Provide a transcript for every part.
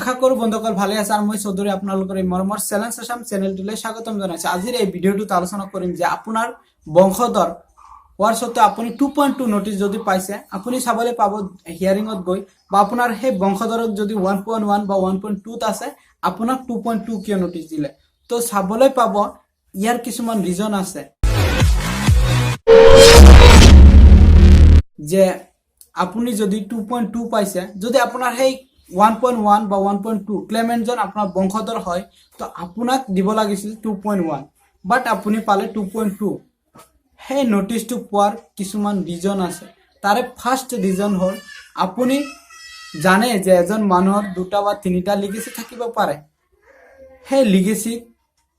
আশা কৰোঁ বন্ধুসকল ভালে আছে আৰু মই চৌধুৰী আপোনালোকৰ এই মৰমৰ চেলেঞ্জ আছাম চেনেলটোলৈ স্বাগতম জনাইছোঁ। আজিৰ এই ভিডিঅ'টোত আলোচনা কৰিম যে আপোনাৰ বংশধৰ হোৱাৰ স্বত্তেও আপুনি 2.2 নটিচ যদি পাইছে, আপুনি চাবলৈ পাব হিয়াৰিঙত গৈ বা আপোনাৰ সেই বংশধৰক যদি 1.1 বা 1.2ত আছে, আপোনাক 2.2 কিয় নটিচ দিলে? তো চাবলৈ পাব ইয়াৰ কিছুমান ৰিজন আছে যে আপুনি যদি 2.2 পাইছে, যদি আপোনাৰ সেই 1.1 বা 1.2 ক্লেমেণ্টজন আপোনাৰ বংশধৰ হয়, তো আপোনাক দিব লাগিছিল 2.1, বাট আপুনি পালে 2.2। সেই নটিচটো পোৱাৰ কিছুমান ৰিজন আছে। তাৰে ফাৰ্ষ্ট ৰিজন হ'ল, আপুনি জানে যে এজন মানুহৰ দুটা বা তিনিটা লিগেচি থাকিব পাৰে। সেই লিগেচি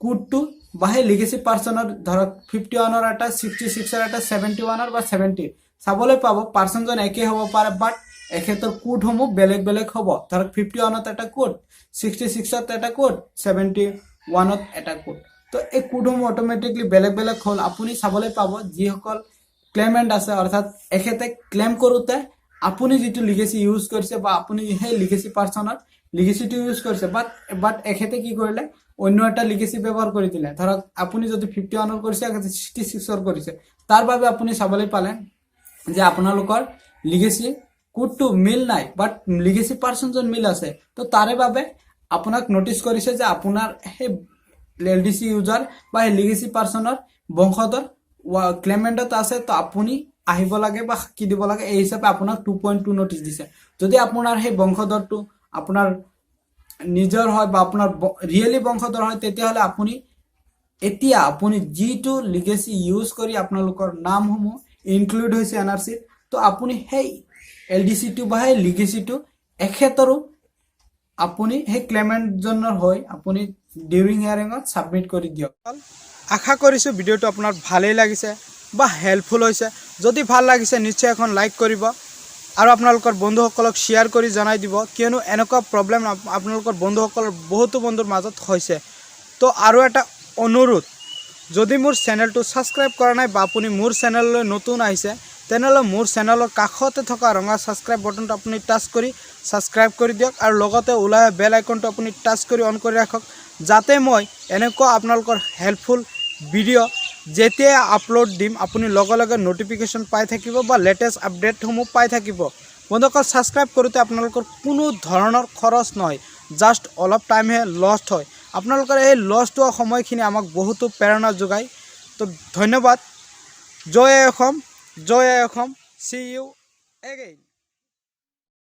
কোডটো বা সেই লিগেচি পাৰ্চনৰ, ধৰক 51ৰ এটা, 66ৰ এটা, 71ৰ বা 70, চাবলৈ পাব পাৰ্চনজন একেই হ'ব পাৰে, বাট এখেতৰ কোডসমূহ বেলেগ বেলেগ হ'ব। ধৰক 51ত এটা কোড, 66ত এটা কোড, 71ত এটা কোড। তো এই কোডসমূহ অট'মেটিকলি বেলেগ বেলেগ হ'ল। আপুনি চাবলৈ পাব যিসকল ক্লেমেণ্ট আছে, অৰ্থাৎ এখেতে ক্লেইম কৰোঁতে আপুনি যিটো লিগেচি ইউজ কৰিছে বা আপুনি সেই লিগেচি পাৰ্চনৰ লিগেচিটো ইউজ কৰিছে, বাট এখেতে কি কৰিলে, অন্য এটা লিগেচি ব্যৱহাৰ কৰি দিলে। ধৰক আপুনি যদি 51ৰ কৰিছে, এখেতে 66ৰ কৰিছে। তাৰ বাবে আপুনি চাবলৈ পালে যে আপোনালোকৰ লিগেচি কোডটো মিল নাই, বাট লিগেচি পাৰ্চনজন মিল আছে। তো তাৰে বাবে আপোনাক নটিচ কৰিছে যে আপোনাৰ সেই এলডিচি ইউজাৰ বা সেই লিগেচি পাৰ্চনৰ বংশধৰ ক্লেমেণ্টত আছে, তো আপুনি আহিব লাগে বা সাক্ষী দিব লাগে। এই হিচাপে আপোনাক 2.2 নটিচ দিছে। যদি আপোনাৰ সেই বংশধৰটো আপোনাৰ নিজৰ হয় বা আপোনাৰ ৰিয়েলি বংশধৰ হয়, তেতিয়াহ'লে আপুনি এতিয়া আপুনি যিটো লিগেচি ইউজ কৰি আপোনালোকৰ নামসমূহ ইনক্লুড হৈছে এনআৰচিত, তো আপুনি সেই এলডিচিটো বা সেই লিগেচিটো এখেতৰো আপুনি সেই ক্লেমেণ্টজনৰ হৈ আপুনি ডিউৰিং হিয়াৰিঙত ছাবমিট কৰি দিয়ক। আশা কৰিছোঁ ভিডিঅ'টো আপোনাৰ ভালেই লাগিছে বা হেল্পফুল হৈছে। যদি ভাল লাগিছে, নিশ্চয় এখন লাইক কৰিব আৰু আপোনালোকৰ বন্ধুসকলক শ্বেয়াৰ কৰি জনাই দিব, কিয়নো এনেকুৱা প্ৰব্লেম আপোনালোকৰ বন্ধুসকলৰ বহুতো বন্ধুৰ মাজত হৈছে। তো আৰু এটা অনুৰোধ, যদি মোৰ চেনেলটো ছাবস্ক্ৰাইব কৰা নাই বা আপুনি মোৰ চেনেললৈ নতুন আহিছে, তেনেহ'লে মোৰ চেনেলৰ কাষতে থকা ৰঙা ছাবস্ক্ৰাইব বটনটো আপুনি টাচ কৰি ছাবস্ক্ৰাইব কৰি দিয়ক আৰু লগতে ওলাই অহা বেল আইকনটো আপুনি টাচ কৰি অন কৰি ৰাখক, যাতে মই এনেকুৱা আপোনালোকৰ হেল্পফুল ভিডিঅ' যেতিয়াই আপলোড দিম, আপুনি লগে লগে ন'টিফিকেশ্যন পাই থাকিব বা লেটেষ্ট আপডেটসমূহ পাই থাকিব। বন্ধুসকল, ছাবস্ক্ৰাইব কৰোঁতে আপোনালোকৰ কোনো ধৰণৰ খৰচ নহয়, জাষ্ট অলপ টাইমহে লষ্ট হয়। আপোনালোকৰ এই লষ্ট হোৱা সময়খিনি আমাক বহুতো প্ৰেৰণা যোগায়। তো ধন্যবাদ। জয় আই অসম, জয় আই অসম। See you again.